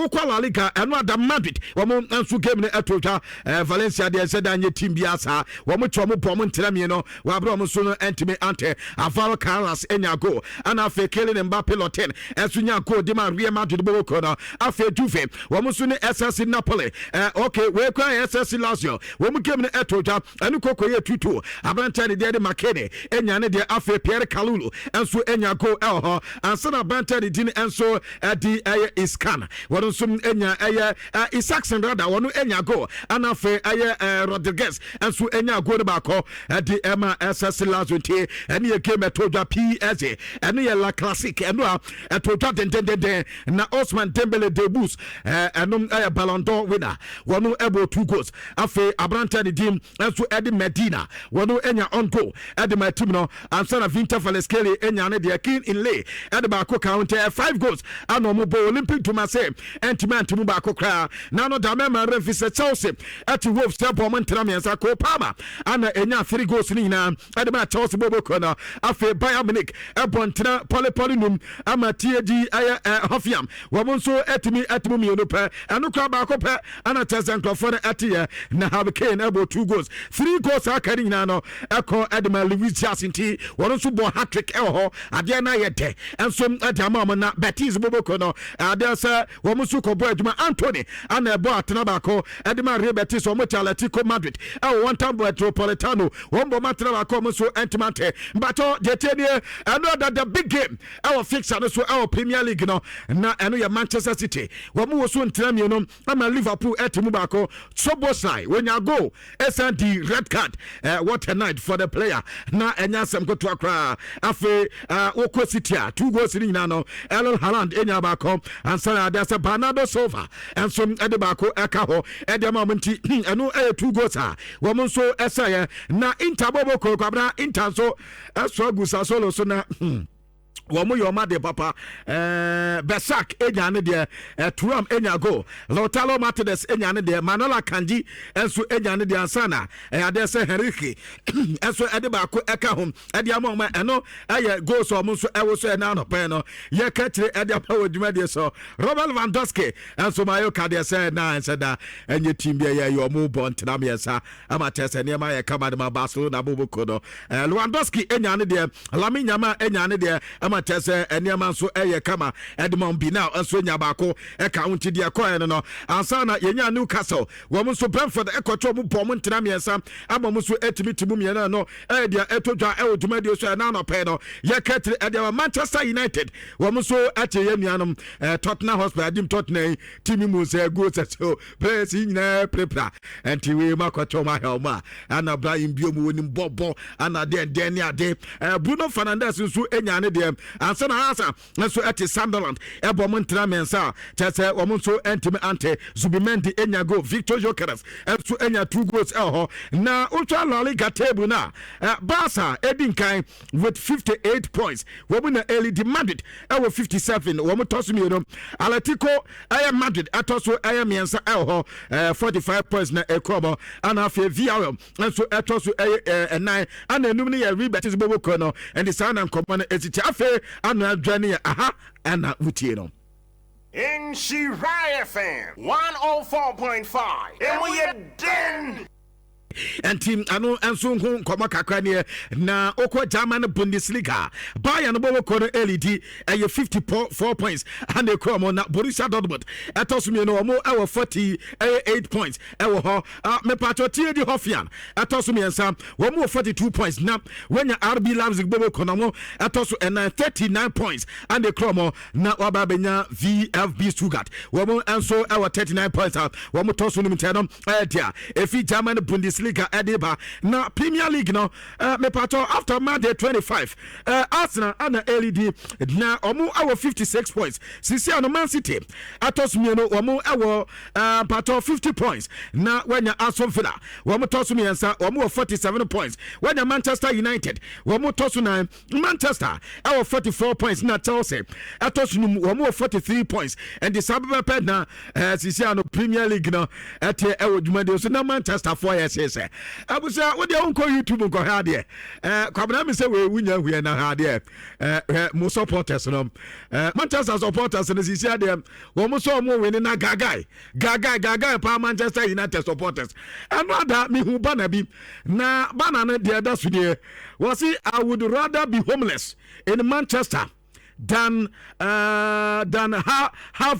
Wokɔ La Liga, ɛno ada Madrid wɔn nso game no ɛto twa. Valencia deɛ, sɛ da nyɛ team bi asa wɔn kyɛ wɔn bɔ wɔn ntena mmienu wɔabrɛ wɔn nso no ntumi ante. Alvaro Carreras nya goal, ɛna afei Kylian Mbappe Lottin ɛnso nya goal de ma Real Madrid bɔ wɔkɔ no. Afei Juve wɔn nso ne SSC Napoli, okay, wei kura yɛ SSC Lazio, wɔn game no ɛto dwa. Ɛno koko yɛ 2-2. Aberanteɛ ne deɛ de Makene enya ne deɛ. Afei Pierre Kalulu nso enya goal ɛwɔ hɔ ansa na aberanteɛ ne din nso ɛde ɛyɛ Iskan, wɔn nso enya ɛyɛ Isaksen rada, wɔn enya goal, ɛna afei ɛyɛ Rodriguez nso enya goal no baako ɛde ɛma SSC Lazio. Nti ɛne yɛ game ɛto dwa. PSG, ɛno yɛ La Classic, ɛno a ɛto dwa dendendenden na Osman Dembele debut, ɛnom ɛyɛ Ballon d'Or winner, wɔn ɛbɔ two goals. Afei aberanteɛ ne din nso ɛde Medina, wɔn anya own goal ɛde ma team no ansa na Khvicha Kvaratskhelia anya ne deɛ. Kang In Lee ɛde baako ka ho, nti five goals ana ɔmo bɔ. Olympic Dumase ɛntumi antemu baako koraa na no da mɛma remfi sɛ Chelsea ɛte Wolves ɛbɔ ɔmo ntena mmiɛnsa. Cole Palmer ana enya three goals ne nyinaa ɛde ma Chelsea bɔ bɔkɔ no. Afei Bayern Munich ɛbɔ ntena pɔlepɔle num ama TAG ɛyɛ Hoffenheim, wɔn nso ɛtumi ɛtumi mmienu pɛ, ɛno kora baako pɛ ana kyerɛ sɛ nkurɔfoɔ no ɛte yɛ na Harry Kane ɛbɔ two goals. Three goals aka ne nyinaa no ɛkɔ ɛde ma Luis Diaz, nti wɔn nso bɔ hat-trick ɛwɔ hɔ. Adeɛ no ayɛ dɛ ɛnso ɛde ama wɔn. Na Betis boboko no, adeɛ sɛ wɔn nso kɔbɔ adwuma. Antony ana ɛbɔ atena baako ɛde ma Real Betis. Wɔn te Atletico Madrid ɛwɔ wɔn tam Metropolitano, wɔn bɔ matena baako, wɔn nso ɛntoma nte mbatɔ deɛ tie nie. Ɛno ɛda the big game ɛwɔ fixture no so ɛwɔ Premier League no, na ɛno yɛ Manchester City, wɔn wɔ so ntena mmienu ama Liverpool ɛte mu baako. Szoboszlai wonya goal ɛsan di red card. What a night for the player, na ɛnya asɛm ketewa koraa. Afei wokɔ City a, two goals no nyinaa no, Erling Haaland ɛnya baako ansa na adeɛ sɛ Bernardo Silva ɛnso ɛde baako ɛka hɔ ɛde ama wɔn, nti ɛno ɛyɛ two goals a wɔn nso ɛsɛeɛ. Na Inter bɔbɔ kɔ Inter nso ɛsɔ agu Sassuolo so na wɔn yɛ ɔma de papa. Besak enya ne deɛ, Turam enya goal, Lautaro Martinez enya ne deɛ, Manuel Akanji nso enya ne deɛ ansa na ɛyɛ adeɛ sɛ Henrique nso ɛde baako ɛka ho ɛde ama wɔn. Ɛno ɛyɛ goals a wɔn nso ɛwɔ so. Ɛna anɔpɛ no yɛka kyerɛ ɛde ama wɔ dwumadie so. Robert Lewandowski nso ma ayɛ kadeɛ sɛ na ɛnsɛ da ɛnyɛ team bi ɛyɛ yɛ ɔmo bɔ ntena mmiɛnsa ama kyerɛ sɛ nneɛma yɛ kama de ma Barcelona boboko no. Lewandowski enya ne deɛ, Lamine Yamal enya ne deɛ ama kyerɛ sɛ nneɛma nso ɛyɛ kama ɛde ma bi na nso nya baako ɛka ho. Nti deɛ kɔɛ no ansa na yɛnya Newcastle, wɔn nso Brentford ɛkɔtɔ wɔn bɔ wɔn ntena mmiɛnsa ama wɔn nso ɛtumi ti mu mmienu no. Ɛyɛ deɛ ɛtɔ dwa ɛwɔ dwumadie so. Ɛna anɔpɛ no yɛka tiri ɛde ama Manchester United, wɔn nso ɛte yɛn nuanom Tottenham Hotspur adim. Tottenham yi team mu sɛ goal sɛ so players yi nyinaa pirapira, ɛnti wei mu akɔtɔ wɔn ahɛ wɔn a ɛna Bryan Mbeumo wɔnim bɔbɔ ɛna deɛ deɛ ne ade. Bruno Fernandes nso enya ne deɛ ansa na asa nso ɛte Sunderland ɛbɔ mo ntena mmiɛnsa a kyerɛ sɛ wɔn nso ɛntumi ante. Zubimendi enya goal, Victor Gyokeres nso enya two goals ɛwɔ hɔ. Na wotwa La Liga table na Barca edi nkan with 58 points, wɔn na ɛlead. Madrid ɛwɔ 57, wɔn tɔ so mmienu. Atletico ɛyɛ Madrid ɛtɔ so ɛyɛ mmiɛnsa ɛwɔ hɔ, 45 points na ɛkɔ mɔ, ɛna afei Villarreal nso ɛtɔ so ɛyɛ ɛnan, ɛna enum no yɛ Real Betis bɔbɔ kuro no. Ɛnti saa na nkɔmɔ no esi kyɛ. Afei ano adwa ne yɛ aha ɛna wutie no. Nhyira FM 104.5. Emu yɛ den. Nti ɛno nso ho nkɔmmɔ kakra neɛ. Na wokɔ German Bundesliga, Bayern bɔwɔ kɔ no ɛlead, ɛyɛ 54 points ana ɛkura mo. Na Borussia Dortmund ɛtɔ so mmienu, ɔmo ɛwɔ 40 ɛyɛ 8 points ɛwɔ hɔ. Mepatɔ TAG Hoffenheim ɛtɔ so mmiɛnsa, wɔn wɔ 42 points. Na wɔnya RB Leipzig bɔwɔ kɔ no mo ɛtɔ so ɛnan, 39 points ana ɛkura mo. Na waba abɛnya VfB Stuttgart, wɔn nso ɛwɔ 39 points a wɔn tɔ so no mu. Nkyɛn no ɛyɛ deɛ efi German Bundesliga ɛde ba. Na Premier League no, mepatɔ after Monday 25, Arsenal ana ɛlead na wɔn ɛwɔ 56 points sisi ano. Man City ɛtɔ so mmienu, wɔn ɛwɔ mpatɔ 50 points. Na wɔanya Aston Villa, wɔn tɔ so mmiɛnsa, wɔn wɔ 47 points. Wɔanya Manchester United, wɔn tɔ so nan, Manchester ɛwɔ 44 points. Na Chelsea ɛtɔ so num, wɔn wɔ 43 points. Ɛnti saa bɛbɛpɛ na sisi ano Premier League no ɛte ɛwɔ dwumadie so na Manchester foɔ yɛ sesa. sɛ abusua wodeɛ wonkɔ YouTube nkɔhwɛ adeɛ. Kwabena mi sɛ wei wonya huɛ na hwɛ adeɛ. Mo supporters no, Manchester supporters no, sisi adeɛ wɔn sɛ wɔn win na gagai gagai gagai paa. Manchester United supporters, ɛno ada mihu banner bi na banner no deɛ ɛda so deɛ wɔsi, "I would rather be homeless in Manchester than have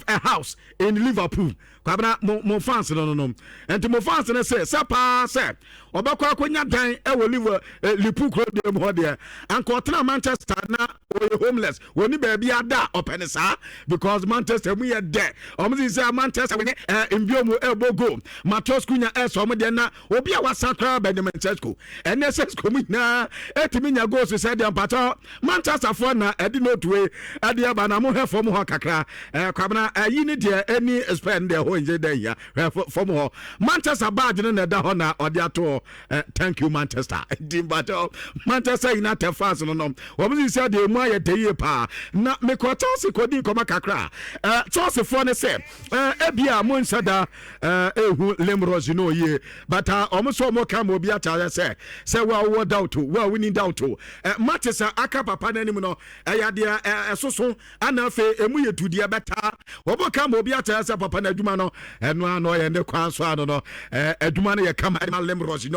a house in Liverpool." Kwabena, mo fans no nti mo fans no sɛ paa sɛ ɔbɛkɔ akɔnya dan ɛwɔ Liverpool kuro deɛ mu hɔ deɛ, anka ɔtena Manchester na ɔyɛ homeless, wɔni baabi ada a ɔpɛ ne saa, because Manchester mu yɛ dɛ. Ɔmo si sɛ Manchester wɔne mbio mu ɛbɔ goal, Matheus Cunha ɛsɛ ɔmo deɛ na obi a wasa koraa Benjamin Sesko, ɛnɛ Sesko mu nyinaa ɛtumi nya goals sɛ deɛ mpatɔ Manchester foɔ na ɛde note wei ɛde aba na mohwɛ fam hɔ kakra. Kwabena, ɛyi ne deɛ ɛni Spain deɛ hɔ nhyɛ dɛ hia. Hwɛ fam hɔ, Manchester badge no na ɛda hɔ na ɔde ato hɔ. Thank you, Manchester. Nti mpatɔ Manchester United fans no wɔn si sɛ deɛ emu ayɛ dɛ yie paa. Na mekɔ Chelsea kɔdi nkɔmɔ kakra. Chelsea foɔ ne sɛ ebi a mo nhyɛ da ehu Liam Rosenior yie, but wɔn nso wɔn ka ma obi akyerɛ sɛ wo a wowɔ doubt, wo a woni doubt, matches a aka papa n'anim no ɛyɛ adeɛ ɛsoso ana afei emu yɛ tudeɛ bɛtaa. Wɔn ka ma obi akyerɛ sɛ papa n'adwuma no ɛno ano ɔyɛ ne kwan so ano no adwuma no yɛ kama ɛma Liam Rosenior.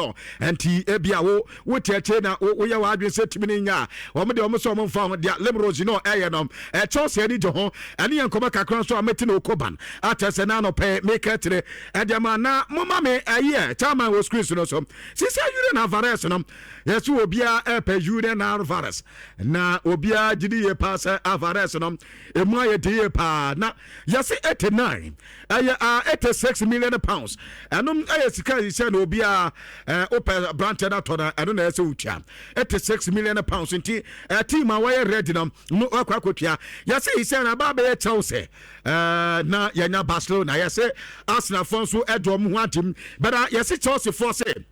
Nti ebi a wo wote akyire na woyɛ w'adwene sɛ timi no nya a, wɔn deɛ wɔn sɛ wɔn mfa ho deɛ Liam Rosenior ɛyɛ no. Chelsea ani gye ho. Ɛne yɛn nkɔmɔ kakra nso a mete na okoban akyerɛ sɛ n'anɔpɛ meka kyerɛ ɛdeɛ ma na moma me ɛyɛ chairman wɔ screen so no so sisi Julian Alvarez no, yɛsɛ obiara ɛpɛ Julian Alvarez na obiara gyidi yie paa sɛ Alvarez no emu ayɛ di yie paa. Na yɛsɛ 89 ɛyɛ £86 million. Ɛno ɛyɛ sika yi sɛ na obiara wopɛ aberanteɛ no atɔ no, ɛno na ɛsɛ wotua £86 million. Nti team a wɔyɛ ready no wakɔ akɔtua. Yɛsɛ yi sɛ na aba bɛyɛ Chelsea na yɛnya Barcelona, yɛsɛ Arsenal foɔ nso ɛde ɔmo ho agyem bɛda. Yɛsɛ Chelsea foɔ sɛ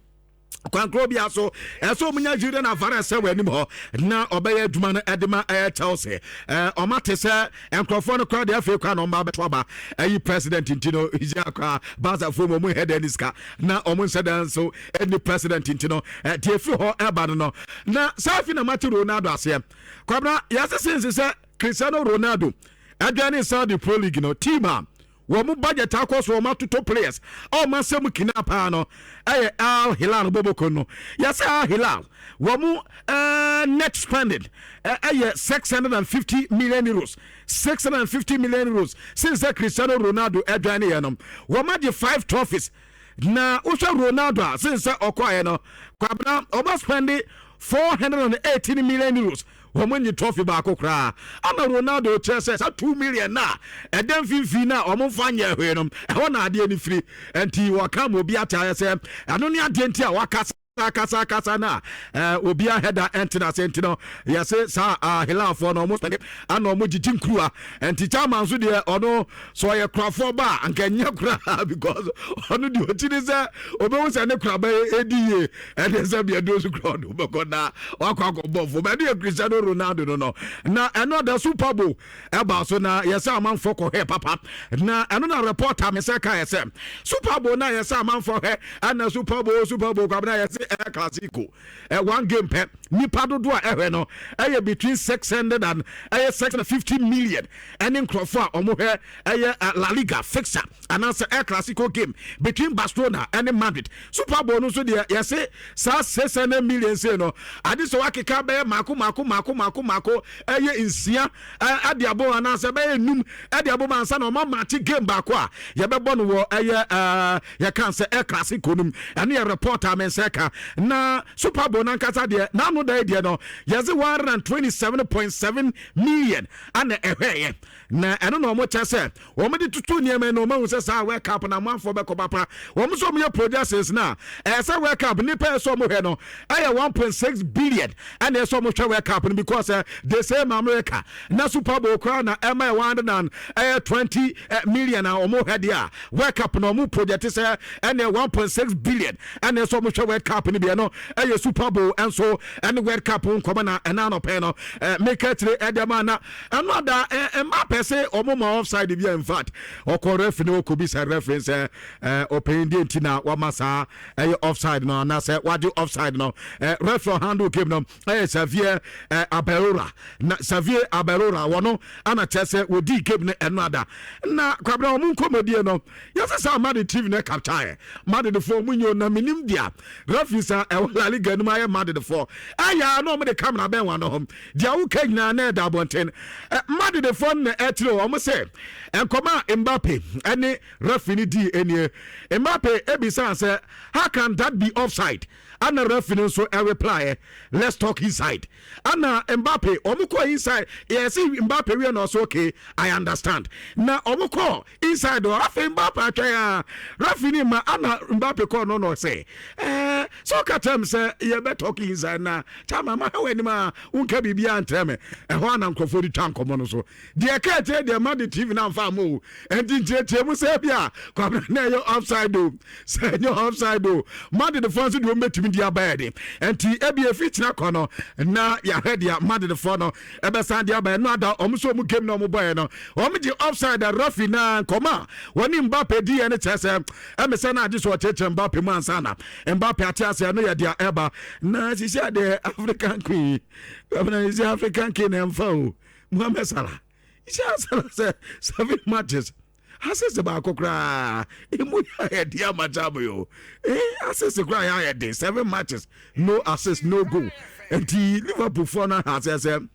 kwankoro bia so ɛsɛ ɔmo nya Julian Alvarez sɛ wɔ anim hɔ na ɔbɛyɛ adwuma no ɛde ma ɛyɛ Chelsea. Ɔma te sɛ nkurɔfoɔ no koraa deɛ, afei koraa na ɔmo abɛto aba ɛyi president. Nti no yia koraa Barcafoɔ mu ɔmo hɛ dɛ ne sika na ɔmo nhyɛ dɛ nso ɛni president. Nti no deɛ efiri hɔ ɛba no na saa fi na mate Ronaldo aseɛ. Kwabena, yɛasese nsi sɛ Cristiano Ronaldo ɛdwa Saudi Pro League no team a wɔn mu budget akɔ so, wɔn atoto players a wɔn asɛm kina paa no ɛyɛ Al Hilal boboko no. Yɛsɛ Al Hilal wɔn mu net spending ɛyɛ €650 million, €650 million since sɛ Cristiano Ronaldo ɛdwan ne yɛ no. Wɔn agye five trophies. Na wohwɛ Ronaldo a, since sɛ ɔkɔɛ no, Kwabena, ɔba spend €418 million, wɔn nyi trophy baako koraa ama Ronaldo. Kyerɛ sɛ sa 2 million na ɛdɛm mfimfini na wɔn mfa nyɛ hwee no, ɛhɔ na adeɛ no firi. Nti wɔka ma obi ate ayɛ sɛ ɛno ne adeɛ nti a wakasa kasa kasa na obi ahɛda ɛntena ase. Nti no yɛse saa Hilalfoɔ no ɔmo spend ana ɔmo gyigyi nkuruwa. Nti chairman nso deɛ, ɔno sɛ ɔyɛ kurafoɔ ba a, anka nyɛ koraa, because ɔno deɛ ɔkyi ne sɛ ɔbɛhu sɛ ne koraba ɛdi yie, ɛne sɛ biaduo so kora ɔde wobɛkɔ na wakɔ akɔbɔ fam. Ɛne yɛ Cristiano Ronaldo no na ɛno da Super Bowl ɛba so na yɛsɛ amanfoɔ kɔhwɛ papa. Na ɛno na reporter me sɛ ka yɛ sɛ Super Bowl na yɛsɛ amanfoɔ hwɛ ɛna Super Bowl, Super Bowl, Kwabena, yɛsɛ El Clasico one game pɛ, nipa dodoɔ a ɛhwɛ no ɛyɛ between 600 and ɛyɛ 650 million. Ɛne nkurɔfoɔ a wɔn hwɛ ɛyɛ La Liga fixture anaasɛ El Clasico game between Barcelona ɛne Madrid. Super Bowl no nso deɛ, yɛsɛ saa 600 million sei no ade sɛ wakeka bɛyɛ mako mako mako mako mako ɛyɛ nsia ɛde abɔ anaasɛ bɛyɛ num ɛde abɔ ansa na ɔma maakye game baako a yɛbɛbɔ no wɔ ɛyɛ yɛka sɛ El Clasico no mu. Ɛne yɛ reporter me nsa ka na Super Bowl nankasa deɛ, n'ano da yi deɛ no, yɛsɛ 127.7 million ana ɛhwɛɛyɛ. Na ɛno na wɔn kyɛ sɛ wɔn de tutu nneɛma no, wɔn ahu sɛ saa World Cup na amanfoɔ bɛkɔ papa. Wɔn nso wɔn yɛ projections na ɛyɛ sɛ World Cup nipa yɛ sɛ wɔn hwɛ no ɛyɛ 1.6 billion ɛna ɛsɛ wɔn hwɛ World Cup no, because the same America na Super Bowl koraa na ɛma yɛ one hundred and ɛyɛ twenty million a wɔn hwɛ deɛ a, World Cup na wɔn project sɛ ɛna 1.6 billion ɛna ɛsɛ wɔn hwɛ World Cup no bi. Ɛno ɛyɛ Super Bowl ɛnso ɛne World Cup nkɔmɔ na ɛna anɔpɛ no meka kyerɛ ɛdeɛ ma na ɛno ada Mbappe. Mbappe sɛ ɔmo ma offside bi a, in fact ɔkɔ referee no, ɔkɔ bisa referee sɛ ɔpanyin deɛ nti na wama saa ɛyɛ offside no anaasɛ wagye offside no. Referee handle game no ɛyɛ Xavier Aberora, na Xavier Aberora wɔno ana kyerɛ sɛ wɔdii game no ɛno ada. Na Kwabena, ɔmo nkɔmmɔdie no yɛsɛ sɛ Madrid TV no capture ɛ Madridfoɔ ɔmo nyɛ na menim deɛ referees a ɛwɔ La Liga no mu ayɛ. Madridfoɔ ɛyɛ a na ɔmo de camera bɛn wɔn ho deɛ woka nyinaa na ɛda abɔnten. Madridfoɔ no na ɛkyerɛ ɔmo sɛ nkɔmɔ a Mbappe ɛne referee no dii enie. Mbappe ebisa sɛ, "How can that be offside?" Ana referee no nso ɛreply, "Let's talk inside." Ana Mbappe ɔmo kɔ inside, yɛsi Mbappe wie na ɔso, "Okay, I understand." Na ɔmo kɔ inside hɔ, afei Mbappe atwɛn a referee ni ma ana Mbappe kɔ no na ɔsɛ sɛ ɔka kyerɛ m sɛ yɛbɛ talk inside na kyama ma ha wɔ anim a wonka biribiara nkyerɛ me. Ɛhɔ ana nkurɔfoɔ de twa nkɔmmɔ no so deɛ ɛka kyerɛ deɛ ma de TV no amfa ama o. Ɛnti nkyerɛkyerɛ mu sɛ bi a Kwabena na ɛyɛ offside o, sɛ ɛnyɛ offside o, Madridfoɔ nso deɛ ɔmbɛtumi de aba yɛ de. Ɛnti ebi efi kyerɛ kɔ no na yɛahwɛ deɛ Madridfoɔ no ɛbɛsan de aba. Ɛno ada ɔmo nso ɔmo game na ɔmo bɔɛ no, ɔmo gye offside a referee na nkɔmɔ a wɔne Mbappe di yɛ no kyerɛ sɛ ɛmɛ sɛ na agye so ɔkyerɛkyerɛ Mbappe mu ansa na Mbappe ate ase. Ɛno yɛ deɛ ɛba. Na sisi adeɛ African Queen, Kwabena, sisi African King na ɛmfa o. Mohamed Salah sisi Salah sɛ seven matches, assist baako koraa emu yɛ di ama kyamo yo. Assist koraa yɛ ayɛ den. Seven matches, no assist, no goal. Nti Liverpool foɔ no ahasɛ sɛ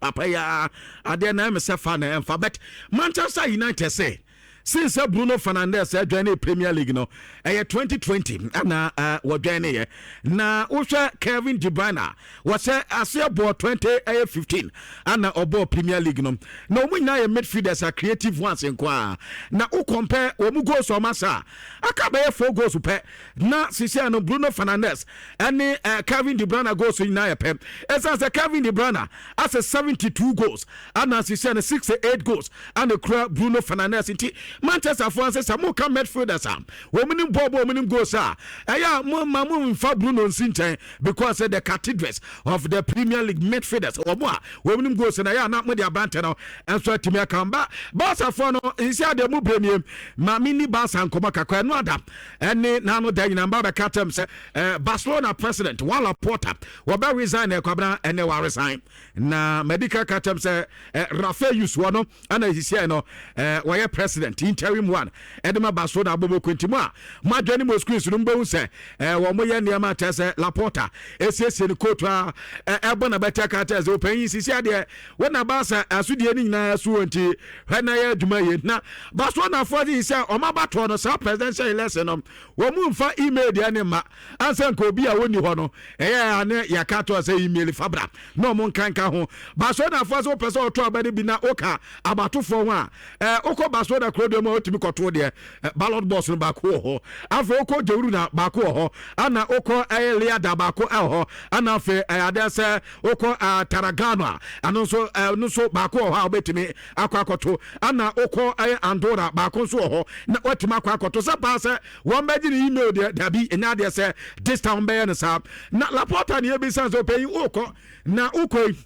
papa yi a adeɛ na ɛmɛ sɛ fa na ɛmfa. But Manchester United sɛ since sɛ Bruno Fernandes ɛdwan ne Premier League no ɛyɛ 2020 ɛna wɔdwan ne yɛ. Na wohwɛ Kevin De Bruyne a wɔsɛ aseɛ bɔɔ 20 ɛyɛ 15 ana ɔbɔɔ Premier League no. Na wɔn nyinaa yɛ midfielders a creative ones nko a na wo compare wɔn goals wɔn asa a aka bɛyɛ four goals pɛ na sisia no Bruno Fernandes ɛne Kevin De Bruyne goals nyinaa yɛ pɛ, ɛsiane sɛ Kevin De Bruyne asɛ 72 goals ana sisia no 68 goals ana kura Bruno Fernandes. Nti Manchester foɔ ansɛ sɛ moka midfielders a wɔn nim bɔɔl bɔ, wɔn nim goals a ɛyɛ a mo ma mo nfa Bruno nsi nkyɛn because the cathedrals of the Premier League midfielders, wɔn a wɔn nim goals na ɛyɛ a na mo de aberante no nso atumi aka ba. Barca foɔ no nsi adeɛ mu brɛ ma mi ni Barca nkɔmɔ kakra. Ɛno ada ɛne n'ano da nyinaa mba bɛka kyɛm sɛ Barcelona president Joan Laporta wɔbɛ resign na ɛkwabena ɛnɛ wa resign. Na medical ka kyɛm sɛ Rafael wɔ no ɛna esisi no wɔyɛ president interim one ɛde ma Barcelona abɔbɔ kwenti mu a mo adwa ne mo screens no mbɛhu sɛ wɔn yɛ nneɛma kyerɛ sɛ Laporta esiesie ne kootu a ɛbɔ na bɛtɛ ka kyerɛ sɛ ɔpanyin sisi adeɛ wɔn na baasa asodie ne nyinaa so wɔ. Nti hwɛ na yɛ adwuma yie. Na Barcelona foɔ de sɛ wɔn abatoɔ no saa presidential election no, wɔn mu nfa email deɛ ne ma ansa nka obi a wɔnni hɔ no ɛyɛ a ne yɛka to sɛ email fabra na ɔmo nkanka ho. Barcelona foɔ sɛ wopɛ sɛ ɔto aba no bi na woka abatofoɔ ho a wokɔ Barcelona kuro deɛ mu a wotumi kɔto deɛ ballot box no baako wɔ hɔ. Afei wokɔ Girona baako wɔ hɔ, ana wokɔ ɛyɛ Lleida baako ɛwɔ hɔ, ana afei ɛyɛ adeɛ sɛ wokɔ Tarragona a ɛno nso ɛno nso baako wɔ hɔ a wobɛtumi akɔ akɔto, ana wokɔ ɛyɛ Andorra baako nso wɔ hɔ na watumi akɔ akɔto. Sɛ paa sɛ wɔn bɛgye ne email deɛ, dabi, ɛnyɛ adeɛ sɛ this time bɛyɛ no saa. Na Laporta ne yɛbisa sɛ ɔpanyin wokɔ na wokɔ yi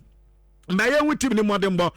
ma yɛhu team ne mmɔdenbɔ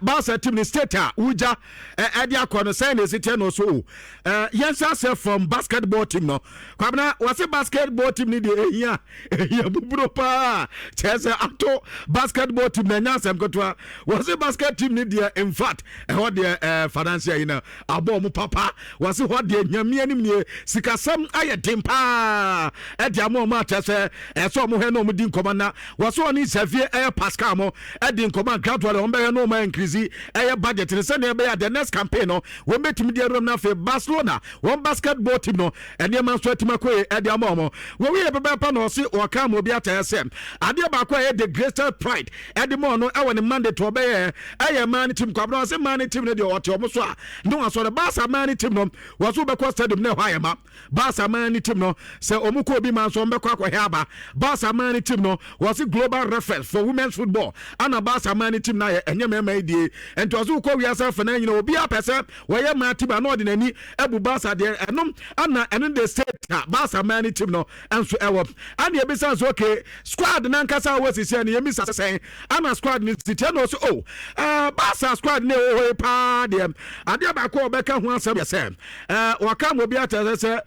Barca team ne state a wogya ɛde akɔ no sɛn na ɛsi teɛ no so o. Yɛnhyɛ aseɛ from basketball team no. Kwabena, wɔse basketball team no deɛ ehia buburo paa kyerɛ sɛ ato basketball team na ɛnyɛ asɛm ketewa. Wɔse basket team no deɛ, in fact ɛhɔ deɛ financial yi no abɔ ɔmo papa. Wɔse hɔ deɛ Nyame anim nie, sikasɛm ayɛ den paa ɛde ama ɔmo akyɛ sɛ ɛsɛ ɔmo hwɛ na ɔmo di nkɔmɔ. Na wɔse ɔne Xavier ɛyɛ Pascal mo ɛdi nkɔmɔ a gradually ɔmo bɛyɛ na ɔmo increase ɛyɛ budget no sɛnea ɛbɛyɛ the next campaign no wɔn bɛtumi de awuram. Na afei Barcelona wɔn basketball team no nneɛma nso atumi akɔ yie ɛde ama ɔmo. Wɔn yɛ pɛpɛɛpɛ na ɔse ɔka ama obi atayɛ sɛ adeɛ baako a ɛyɛ the greatest pride ɛde ma ɔno ɛwɔ ne mandate ɔbɛyɛ ɛyɛ mmaa ne team. Kwabena, ɔse mmaa ne team no deɛ ɔte ɔmo so a ne wasɔre. Barca mmaa ne team no, wɔso bɛkɔ stadium na ɛhɔ ayɛ ma. Barca mmaa ne team no sɛ ɔmo kɔ obi ma nso ɔmo bɛkɔ akɔhɛ aba. Barca mmaa ne team no, wɔse global reference for women's football ana. Ana Barca maa ne team no ayɛ ɛnyɛ mmarima yi die. Nti ɔso wokɔ wiase afa no nyina obiara pɛ sɛ wɔyɛ mmaa team a, na ɔde n'ani abu Barca deɛ. Ɛnom ana ɛno de state a Barca maa ne team no nso ɛwɔ. Ana ebisa nso, okay, squad nankasa a wɔ sisi a no, yɛmisa sɛn ana squad no si tiɛ? Na ɔso, oh, Barca squad no ɛwɔ hɔ yi paa deɛ, adeɛ baako a ɔbɛka ho asɛm yɛ sɛ wɔka ma obi akyerɛ sɛ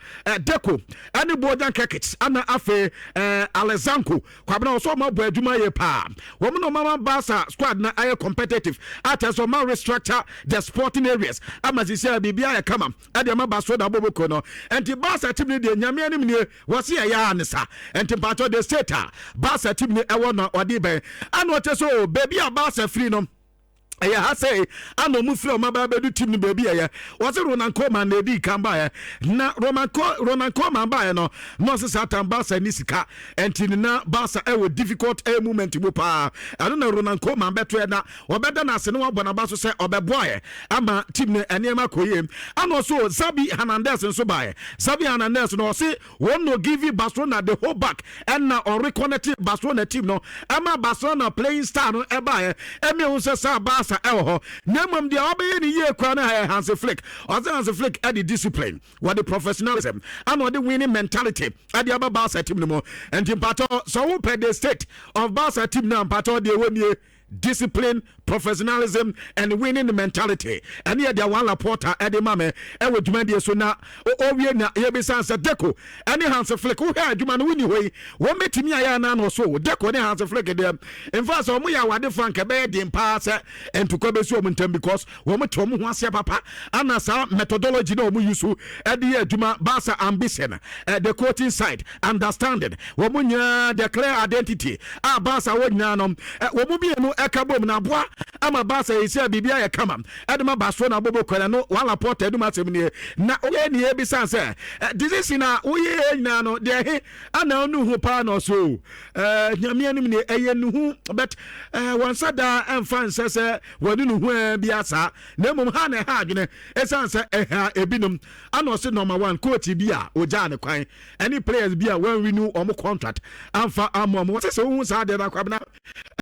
Deco ɛne Bojan Krkic ana afei Alexanko Kwabena, ɔsɛ ɔmo abɔ adwuma yie paa. Wɔn na ɔmo ama Barca squad na ayɛ competitive, akyerɛ sɛ ɔmo restructure the sporting areas ama sisi a biribi ayɛ kama ɛde ama Barcelona abɔbɔkuo no. Nti Barca team no deɛ, Nyame anim nie, wɔsi ɛyɛ a ne sa. Nti mpakyɛw, the state a Barca team no ɛwɔ no, ɔde bɛn ana ɔkyɛ sɛ o beebi a Barca firi no ɛyɛ ha sɛ ana ɔmo firi ɔmo aba abɛdu team no baabi ɛyɛ. Wɔsɛ Ronald Koeman na edi kan baeɛ, na Ronald Koeman baeɛ no, na ɔsɛ saa tam Barca ni sika, ɛnti ne na Barca ɛwɔ difficult air moment mu paa. Ɛno na Ronald Koeman bɛto ɛ na ɔbɛda n'ase na wabɔ n'aba so sɛ ɔbɛboaeɛ ama team no nneɛma kɔ yie. Ana ɔso Xavi Hernandez nso baeɛ. Xavi Hernandez no, ɔse wɔn no give Barcelona the whole back, ɛna ɔreconnect Barcelona team no ɛma Barcelona playing star no ɛbaeɛ. Ɛmi ehu sɛ saa Barca ɛwɔ hɔ, na mmom deɛ ɔbɛyɛ ne yie koraa no ɛyɛ Hansi Flick. Ɔsɛ Hansi Flick ɛde discipline, wɔde professionalism, ɛna ɔde winning mentality ɛde aba Barca team no mu. Nti mpatɔ, sɛ wopɛ the state of Barca team no a, mpatɔ, deɛ ɛwɔ nie: discipline, professionalism and winning mentality. Ɛne yɛ deɛ Joan Laporta ɛde ma me ɛwɔ dwumadie so. Na ɔwie na yɛbisa sɛ Deco ɛne Hans Flick, wohwɛ adwuma no wonni hɔ yi, wɔn bɛtumi ayɛ anaa? Na ɔso Deco ne Hans Flick deɛ, mfa sɛ wɔn yɛ awadefoɔ anka ɛbɛyɛ den paa sɛ ntokwa bɛsi wɔn ntam, because wɔn te wɔn ho aseɛ papa. Ana saa methodology na wɔn use ɛde yɛ adwuma, Barca ambition, the coaching side understanding, wɔn nyinaa the clear identity a Barca wɔ nyinaa no, wɔn mmienu ɛka bom na aboa ama Barca yi sɛ biribi ayɛ kama ɛde ma Barcelona bɔbɔ kwan no. Joan Laporta ɛdum asɛm nie. Na woyɛ nie bisa sɛ decision a woyɛ nyinaa no deɛ, he ana ɔnu ho paa? Na ɔso Nyame anim nie, ɛyɛ nuhu, but wɔn nsa daa ɛmfa nsɛ sɛ wɔne nuhu bi asa, na mmom ha na ɛha adwene ɛsiane sɛ ɛha ebinom. Ana ɔse number one, coach bi a ogyaa ne kwan ɛne players bi a wɔn renew wɔn contract amfa ama wɔn. Wɔsɛ sɛ wohu saa deɛ no, akwabena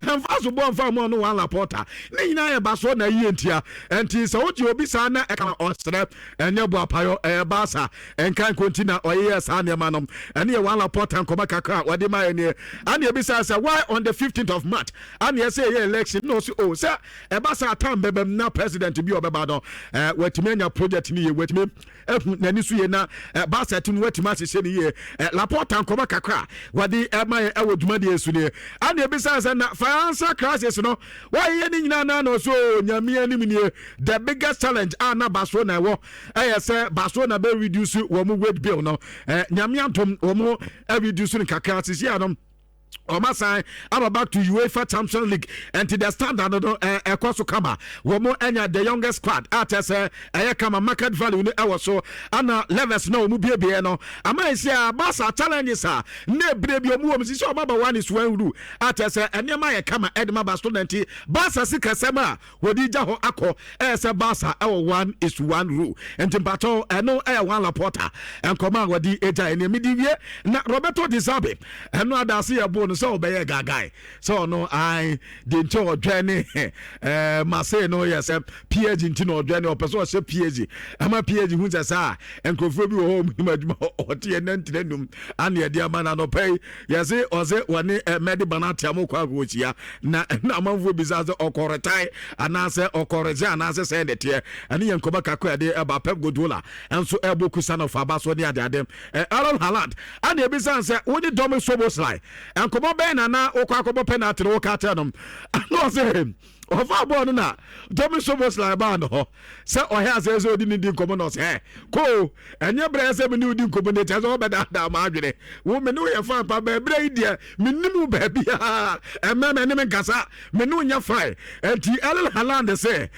ɛmfa so bɔ mfa mu. Ɔno Joan Laporta ne nyinaa yɛ basoɔ na yie ntia. Nti sɛ wogye obi saa na ɛka ɔsrɛ, ɛnyɛ boapayɔ, ɛyɛ Baasa ɛnka nkonti na ɔyeyɛ saa nneɛma no. Ɛne yɛ Joan Laporta nkɔmɔ kakra a wɔde ma yɛ nie. Ane ebisa sɛ why on the 15th of March ane ɛsɛ ɛyɛ election? Na ɔsi o sɛ ɛba saa time bɛbɛm na president bi a ɔbɛba no watumi anya project no yie, watumi ehu n'ani so yie, na Baasa ti no watumi ahyehyɛ ne yie. Laporta nkɔmɔ kakra wɔde ɛma yɛ ɛwɔ dwumadie so nie. Ane ebisa sɛ na financial crisis no wɔayɛ ne nyinaa na ɔso Nyame anim nie, the biggest challenge a na Barcelona ɛwɔ ɛyɛ sɛ Barcelona bɛ reduce wɔn wage bill no. Nyame adom, wɔn reduce no kakra. Sisi ano ɔma san aba back to UEFA Champions League, nti the standard no ɛkɔ so kama. Wɔn anya the youngest squad a kyerɛ sɛ ɛyɛ kama, market value no ɛwɔ so, ana levels na wɔn biebie no ama esi a Barca challenges a na ebire bi wɔn wɔ mu sisi ɔmo aba 1-1 rule a kyerɛ sɛ nneɛma yɛ kama ɛde ma Barcelona. Nti Barca si kasɛm a wɔde gya hɔ akɔ ɛyɛ sɛ Barca ɛwɔ 1-1 rule. Nti mpatɔ, ɛno ɛyɛ Joan Laporta nkɔmɔ a wɔde gya ɛnìyɛn mi di wie. Na Roberto De Zerbi, ɛno adaase yɛ bo no sɛ ɔbɛyɛ gagae sɛ ɔno ae de nti ɔdwɛ ne Marseille no yɛ sɛ PSG, nti na ɔdwɛ ne ɔpɛ sɛ ɔhyɛ PSG ɛma PSG hu sɛ saa nkurɔfoɔ bi wɔ hɔ, ɔmo nim adwuma. Ɔte yɛ 95 ane ɛde ama no. Anɔpɛ yi yɛse ɔsɛ wɔne Mehdi Benatia mo kɔ akɔhyia, na ɛna amanfoɔ bisa sɛ ɔkɔretae anaasɛ ɔkɔrese anaasɛ sɛ ne teɛ. Ɛne yɛ nkɔmɔ kakra ɛde ɛba. Pep Guardiola nso ɛbɔ Khusanov aba so ne adeade. Erling Haaland, ɛna ebisa sɛ wo ne Dominik Szoboszlai nkɔmɔ bɛn na wokɔ akɔbɔ penalty no, woka kyerɛ no? Ana ɔsɛ ɔfa bɔɔl no na Dominik Szoboszlai baa no hɔ sɛ ɔhɛ asɛ sɛ ɔdi ne di nkɔmɔ, na ɔsɛ ko ɛnyɛ berɛ sɛ mene wodi nkɔmɔ ne kyɛ sɛ wɔbɛdaadaa ma adwene wo mene woyɛ fan pa baaberɛ yi deɛ, menim wo baabiaa, ɛmɛ mɛ ne me nkasa, me ne wonyɛ fine. Enti Erling Haaland sɛ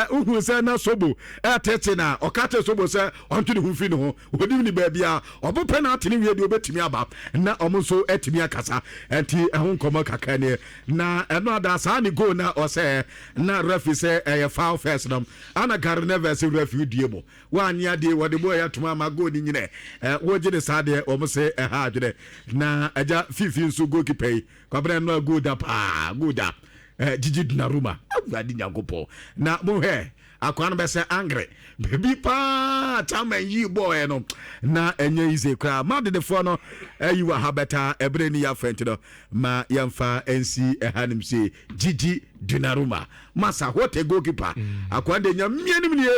wohu sɛ na Sobo ɛtete na ɔka kyerɛ Sobo sɛ ɔntwe ne ho mfiri ne ho, onim ne baabia ɔbo penalty ne wie deɛ, ɔbɛtumi aba na ɔmo nso atumi akasa. Enti ɛho nkɔmmɔ kakra nie. Na ɛno ada saa ne goal na ɔsɛ na referee sɛ ɛyɛ foul first no, ana Gary Neville sɛ referee due mu wanyɛ adeɛ, wɔde bɔɔl yɛ atoma ama goal ne nyinɛ wɔgye ne saa deɛ, wɔn sɛ ɛha adwene. Na agya Fifi nso, goalkeeper yi, Kwabena no a goal da paa, goal da. Gigi Donnarumma, Awurade Nyankopɔn, na mohwɛ akoa no bɛsɛ angre baabi paa chairman yi bɔɔɛ no na ɛnyɛ easy koraa. Madedefoɔ no ayi wɔ ha bɛta ɛberɛ ni yɛafɛ nti no ma yɛmfa nsi ɛha nom se Gigi Donnarumma masa, what a goalkeeper. Akoa de Nyamea nim nie,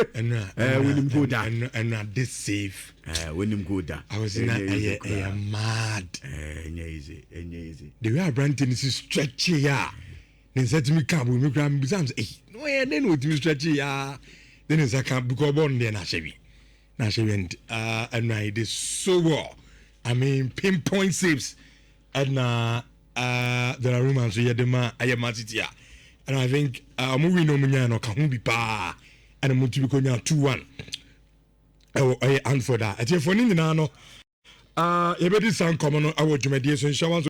wonim goal da. Ɛno ade save. Wonim goal da. Awɔsi na ɛyɛ mad. Ɛnyɛ easy, ɛnyɛ easy. The way aberante no si stretch yɛ a ne nsa tumi ka bo mi kura mi bisa mi sɛ, ɛyi na ɔyɛ dɛ na otumi stretch yɛ a de ne nsa ka, because bɔɔl no deɛ na ahyɛ wi na ahyɛ wi. And ɛno ayi de so well, I mean, pinpoint saves ɛna Donnarumma nso yɛ de ma ɛyɛ Man City a, and I think ɔmo win na ɔmo nyaa no ɔka ho bi paa, ɛna mo tumi ko nya 2-1 ɛwɔ ɛyɛ Anfield a ɛtiɛfoɔ ne nyinaa no yɛbɛdi saa nkɔmɔ no ɛwɔ dwumadie so nhyɛ wɔn.